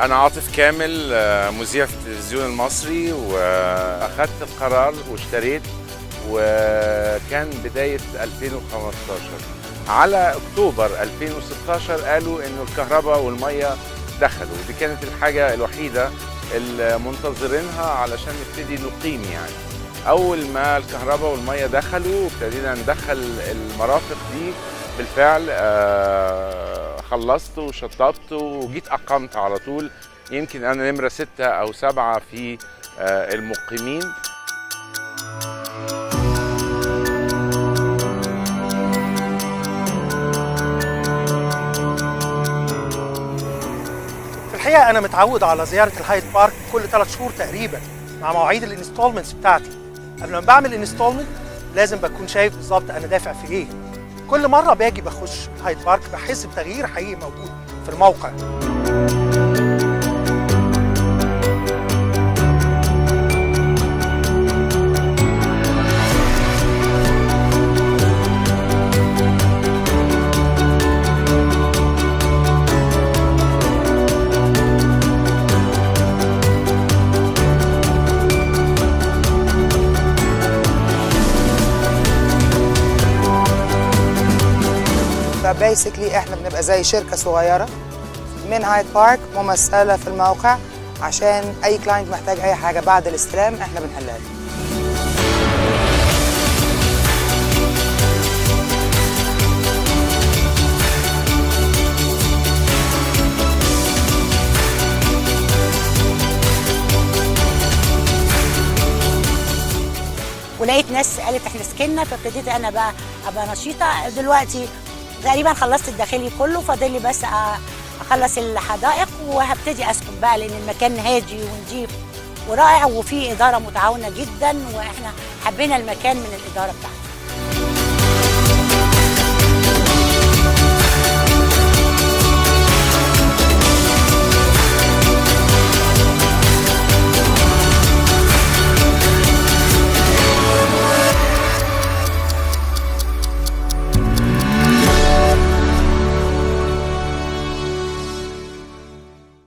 أنا عاطف كامل، مذيع في التلفزيون المصري، وأخدت القرار واشتريت، وكان بداية 2015. على أكتوبر 2016 قالوا إنه الكهرباء والمية دخلوا، ودي كانت الحاجة الوحيدة المنتظرينها علشان نبتدي نقيم. يعني أول ما الكهرباء والمية دخلوا ابتدينا ندخل المرافق دي بالفعل. خلصت وشطبت وجيت أقمت على طول. يمكن أنا نمرة 6 أو 7 في المقيمين. في الحقيقة أنا متعود على زيارة الهايد بارك كل 3 شهور تقريبا مع مواعيد ال installments بتاعتي. قبل ما بعمل installment لازم بكون شايف بالظبط أنا دافع في إيه. كل مرة باجي بخش الهايد بارك بحس بتغيير حقيقي موجود في الموقع. ف basically احنا بنبقى زي شركة صغيرة من هايد بارك ممثلة في الموقع، عشان اي client محتاج اي حاجة بعد الاستلام احنا بنحلها له. ولقيت ناس قالت احنا سكننا، فابتديت انا بقى ابقى نشيطه. دلوقتي تقريبا خلصت الداخلي كله، فاضل لي بس اخلص الحدائق وهبتدي اسكن بقى، لان المكان هادي ونظيف ورائع وفيه ادارة متعاونة جدا، واحنا حبينا المكان من الادارة بتاعته.